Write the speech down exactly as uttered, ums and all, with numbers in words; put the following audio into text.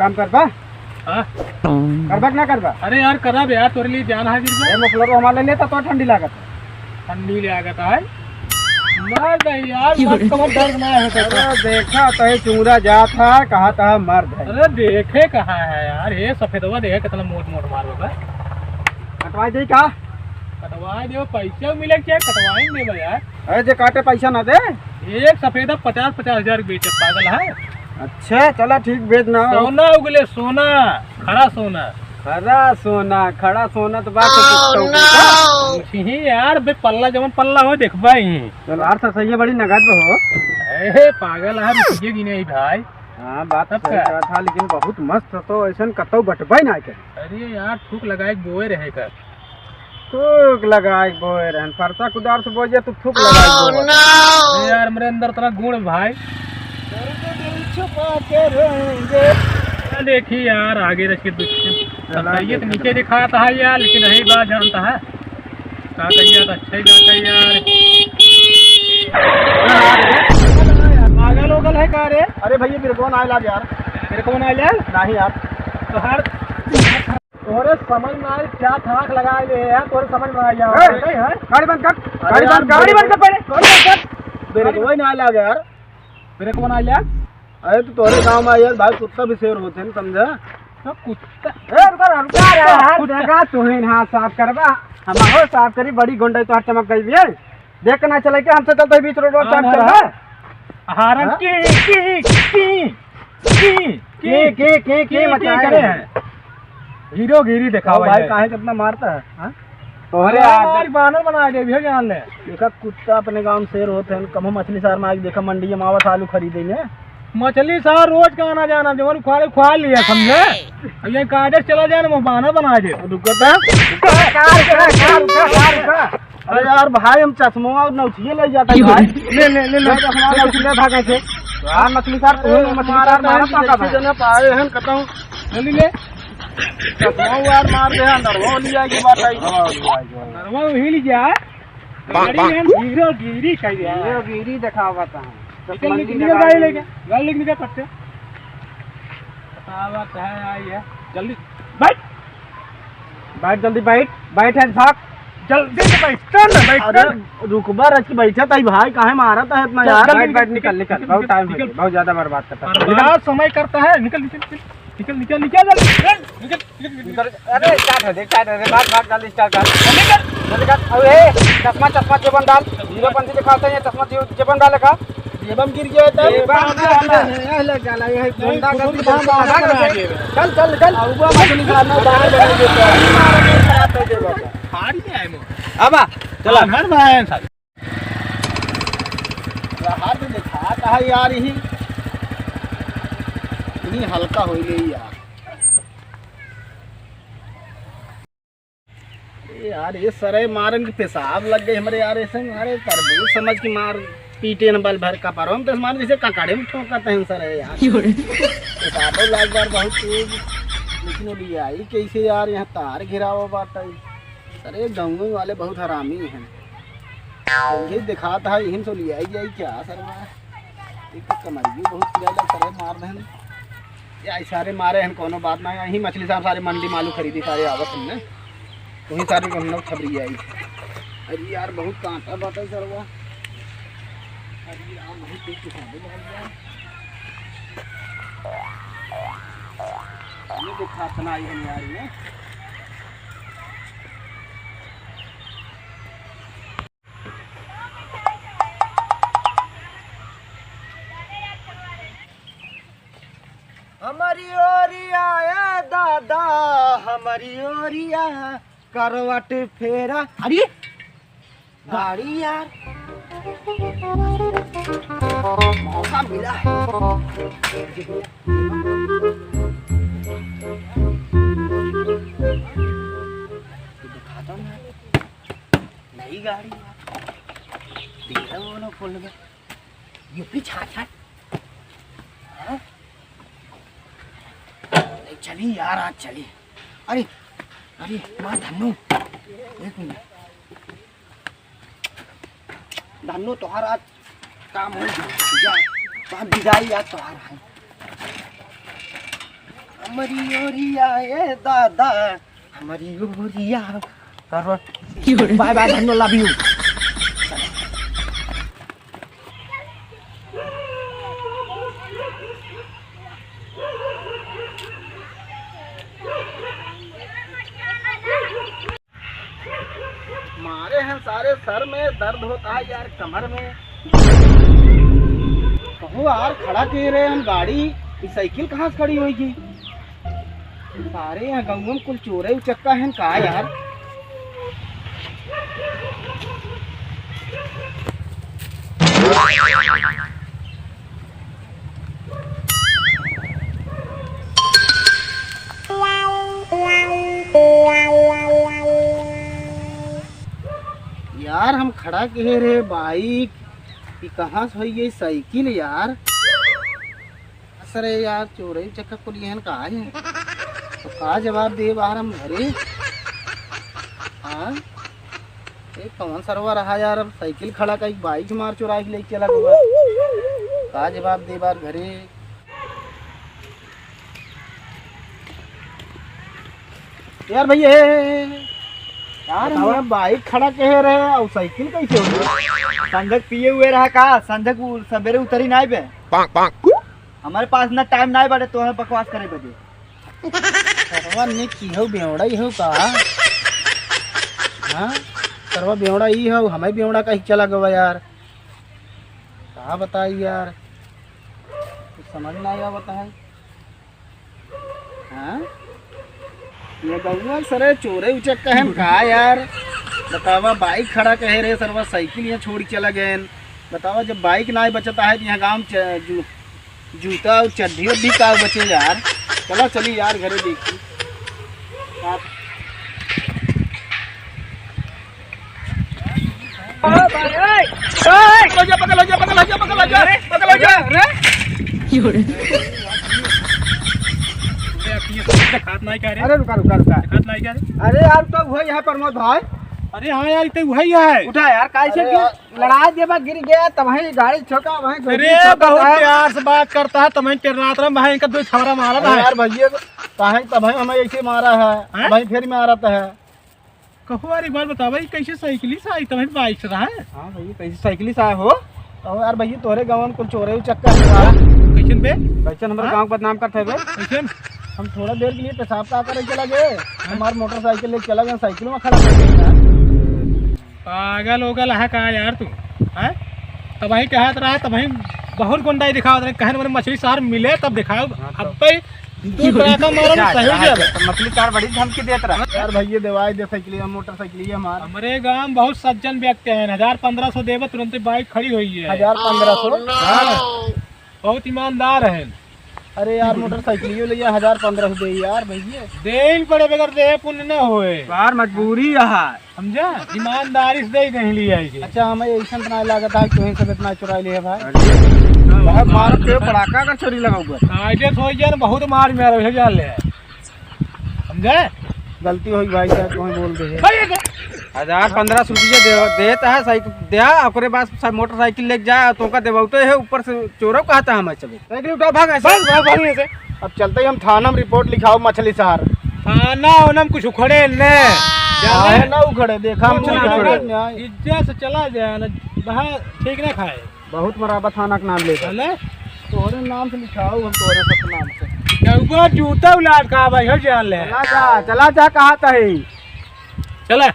काम करबा? हाँ? करबा कि ना करबा? अरे यार, करब यार, तोरे लिए जान हाजिर बा। ए, मफलर हमार ले लेता तो ठंडी लागत है। ठंडी लागत है? मर गई यार, मत कमर दर्द ना है तो। अरे देखा तो ये चुंगरा जात है, कहा था मर्द है। अरे देखे कहाँ है यार, ये सफेदवा देखे कितना मोट मोट मार होगा। कटवाई दे का? कटवाई दे, पैसा मिले के चाहे, कटवाई दे यार। अरे जे काटे पैसा ना दे। एक सफेदा पचास पचास हजार के बेचे, पागल है। अच्छा चला ठीक, बेच ना। सोना उगले, सोना, खड़ा सोना। खड़ा सोना, खड़ा सोना तो बात है कुत्ता उगले का। नहीं यार, बे पल्ला जवन पल्ला हो देखबा ही। चल यार, ससैया बड़ी नगद में हो। ए पागल है, रुपये गिने ही भाई। हाँ बात तब सही का? कहा था, लेकिन बहुत मस्त तो ऐसन कतौ बटबे ना करे। अरे यार, थूक लगाए के बोए रहे कर। थूक लगाए के बोए रहन, फरसा कुदार से बोए जे तू थूक लगाए के बोए। अरे यार, मेरे अंदर तेरा गुण भाई। दर्द दिल छुपा के रोएंगे। देखी यार, आगे रच के दुख। चला, ये तो देखा नीचे था। दिखाता है यार, लेकिन यही बात जानता है। का कहिए तो अच्छा ही बात है यार। पागल ओगल है का रे? अरे भैया, मेरे को ना इलाज यार। मेरे को ना इलाज? नहीं यार। तो हर तोरे समझ में आए, क्या थाक लगा ले यार, तोरे समझ में आ गया। ए, नहीं है? गाड़ी बंद कर, अरे गाड़ी यार, बंद कर, गाड़ी बंद कर पहले, गाड़ी बंद कर। मेरे को ना इलाज यार। मेरे को ना इलाज? अरे तो तोरे गाँव में यार भाई, कुत्ता भी शेर होते हैं, समझा? तो कुत्ता ए, रुका, रुका रे, यार, कुत्ता। देखा, तू ही ना साफ करबा, हम हो साफ करी, बड़ी गुंडई तोहार चमक गई भी है। देख के ना चले के, हमसे चलते बीच रोड पर हाँ, साफ हाँ। करबा। हारन हाँ? की, की, की, की, के, के, के, के की, मचाए करे हैं? हैं? हीरोगिरी ओ दिखावा भाई, है। काहे कितना मारता है, हाँ? तोहरे अरे आदत। हमारी बानर बना दे, भैया जान ले। देखा, कुत्ता अपने गाँव में शेर होते हैं, कभो मछली सार में आके देखा, मंडी में आवत आलू खरीदे ने। मछली सार रोज का आना जाना, जवन उखाड़े उखाड़ लिया, समझे? अब ये कायदे से चला जाए ना, वो बानर बना दे। रुको तो। रुका, रुका, रुका, रुका, रुका। अरे यार भाई, हम चश्मा और नौचिए ले जाता है भाई। ले, ले, ले, ले। ले चश्मा नौचिए भागे से। यार मछली सार, तू अरे मछली हमारा सार मारा तो पाका देखी भाई। जने पाए हैं, कतौ। जल्दी ले। चश्मा यार मार दे, अंदर वो ले जाएगी बात आई। हाँ, ले जाएगी। अंदर वो ही ले जा। गाड़ी में हीरोगिरी कर दिया। हीरोगिरी दिखावा था। निकल, निकल, निकल गाड़ी लेके। गाड़ी लेके निकल फट से। बतावत है, आई है। जल्दी बैठ। बैठ, जल्दी बैठ। बैठ है, भाग। जल्दी से बैठ, चल ना, बैठ, अरे, चल। रुकबा, रच के बैठा ताई भाई, काहे मारा था इतना चल, यार? जल्दी बैठ, बैठ, निकल, निकल, निकल, निकल, बहुत ज्यादा बर्बाद करता है। बर्बाद समय करता है, निकल, निकल, निकल, निकल, निकल, निकल, निकल, निकल, निकल। निकल, अरे, start हो दे, start हो दे, भाग, भाग, जल्दी start कर। निकल। जल्दी कर। अब ए, चश्मा, चश्मा जेबन डाल। हीरो पंथी दिखाते हैं, चश्मा जे-, जेबन डाल का। जेबन गिर गया था। जेबन डाल। ये ले जाला, ये गुंडा गर्दी बहुत ज्यादा कर रहा है। चल, चल, चल। अब वो मछली खाना बाहर बना देता है। खराब कर देगा। हार ही आए मो। अब आ, चला। हार भाई साहब। बाहर में दिखाता है यार, यही इतनी हल्का हो गई यार। ए यार, ये सरे मारन के पेशाब लग गए हमरे यार, ऐसे मारे तरबूज समझ के मार पीटे न बल भर का परम तो मार जैसे ककड़े में ठोकत हैं सरे यार। पेशाबो लाग बार बहुत तेज, लेकिन वो ले आई कैसे यार, यहाँ तार घिरावा बात है। सरे गाँव वाले बहुत हरामी हैं। ये दिखात है, इहिन से लियाई जाई क्या सरवा? एक तो कमरियो बहुत पिराइला, सरे मार देहन। या ई सारे मारे हन, कोनो बात ना, यही मछली साहब सारे मंडी मालू खरीदी, सारे आवत हन ने। वही सारे को हम लोग छबरी आई। अरे यार, बहुत कांटा बाटे सरवा। अरे यार, बहुत तेज तूफान है यार। ये दिखात ना आई हन यार, ये। हमारी ओरिया ए दादा, हमारी ओरिया करवट फेरा। अरे गाड़ी यार, मौका मिला है। दिखाता ना, नई गाड़ी यार। तेरा वो ना खोल दे। यूपी छाट छाट। हाँ? नहीं चली यार, आज चली। अरे, अरे, माँ धन्नू, एक मिनट। धन्नू, तोहार आज काम हो गया। जा, तोहार विदाई आज तोहार है। हमारी ओरिया ए दादा, हमारी ओरिया। Bye bye Dhanno, love you. मारे हैं सारे, सर में दर्द होता है यार, कमर में। कहूँ यार, खड़ा किहे रहे हम गाड़ी, ई साइकिल कहाँ से खड़ी होइगी? सारे यहाँ गाँव में कुल चोरे उचक्का हैं का यार? यार, हम खड़ा किहे रहे बाइक, ई कहाँ से होई ये साइकिल यार? अरे यार, चोरई चक्का कुल एहन का है? तो का जवाब देब यार हम घरे? हाँ? ए, कौन सरवा रहा यार, अब साइकिल खड़ा कइ बाइक मार चोराइ के लेके चला गवा। का जवाब देब यार घरे? यार भैया, ए, ए, ए, यार, हम बतावा। यहाँ बाइक खड़ा किहे रहे अउ साइकिल कैसे हो गया? संझक पिए हुए रहा का? संझक उ-, सबेरे उतरी नाहीं बे। हमारे पास ना टाइम नाहीं बाटे तोहे बकवास करे बदे। सरवा ने की हो, बेवड़ा ही हो का? हाँ? सरवा बेवड़ा ही हो, हमें बेवड़ा कहीं चला गवा यार। का बताई यार? कुछ समझ ना आया बताए। हाँ? ये गौवा सरे चोरे उचक्का हैं का यार? बतावा, बाइक खड़ा किहे रहे सरवा, साइकिल यहाँ छोड़ के चला गए। बतावा, जब बाइक ना बचता है तो यहाँ गाँव में च-, जू-, जूता अउ चड्ढी वड्ढी का बचे यार? चला चली यार घरे देखी। आप पकड़ लो जा, पकड़ लो जा, पकड़ लो जा, पकड़ लो जा, अरे, पकड़ लो जा। अरे, अरे। अरे, अखियाँ से देखात नाहीं का रे? अरे, रुका, रुका, रुका। देखात नाहीं का रे? अरे यार, तो वही है प्रमोद भाई। अरे हाँ यार, ई तो वही है। उठा यार, काहे से अरे गिर-, यार। लड़ाई देबा, गिर गया, तब वहीं गाड़ी छोका, वहीं अरे, गोदी छोका बहुत है। प्यार से बात करता है, तब वहीं टेर रात रहा, वहीं इनका दो छवरा मारा अरे ना है। यार, भैया, काहे तब वहीं हमें ऐसे मारा है, हैं? वहीं फिर मारत है। कहो यार, एक बार बतावा, ई कैसे साइकिल से आई, तब बाइक से रहा है? हाँ भैया, कैसे साइकिल से आए हो? कहो यार भैया, तोहरे गाँव में कुल चोरे उचक्का है यार। कैसन बे? कैसन हमारे हाँ? गाँव का बदनाम करते हैं बे? कैसन? हम थोड़ा देर के लिए पेशाब का करे चला गए, हाँ? हमार मोटरसाइकिल लेके चला गए, साइकिल में खड़ा कर दिया। पागल ओगल है का यार तू? हैं? तब वही कहत रहा, तब वही बहुत गुंडाई दिखावत रहे, कहन मने मछली शहर मिले तब दिखाओ। हाँ, अब तो भाई तू पटाखा मारो ना, जा, सही जा, जा। तो मछली चार बड़ी धमकी देत रहा। यार भैया देवाई दे साइकिलिया, मोटरसाइकिलिया हमार। हमरे गांव बहुत सज्जन व्यक्ति हैं, हजार पन्द्रह सौ देवे तुरंते बाइक खड़ी होई है। हजार पन्द्रह सौ? हाँ, बहुत ईमानदार हैं। अरे यार मोटरसाइकिलियो ले जा, हजार पन्द्रह सौ दे यार भैया। देन पड़े, बगैर देहे पुण्य न होए। यार मजबूरी है। समझा? ईमानदारी से दे देहली है इसे। अच्छा, हमें ऐसा तो ना लागत है कि तुहीं सब इतना चुरा लिए है भाई। अरे, बहुत मार के पड़ाका का चोरी लगाऊंगा। आइडिया तो हो गया ना, बहुत मार मेरा भैया जान ले। समझे? गलती होई भाई, क्या तुहीं बोल दे। हजार पन्द्रह सौ रुपया दे, देता है, साइकिल दे, ओकरे बाद सब मोटरसाइकिल लेके जा, तोका देवौते है, ऊपर से चोरौ कहता है हमारे सब। साइकिल उठा, भाग ऐसे। भाग, भाग, भाग ऐसे। अब चलते ही हम थाना में रिपोर्ट लिखाओ, मछली शहर। थाना ओना में कुछ उखड़े ने। काहे ना उखड़े, देखा हम कुछ ना उखड़े। उखड़े। इज्जत से चला जाए ना, बहा ठीक ना खाए। बहुत मराबा थाना के नाम ले। चले? तोहरे नाम से लिखाओ, हम तोहरे सब नाम से। केहू को जूता उलाट खा भाई, हो जान ले। चला जा, चला जा, कहा तही। चला।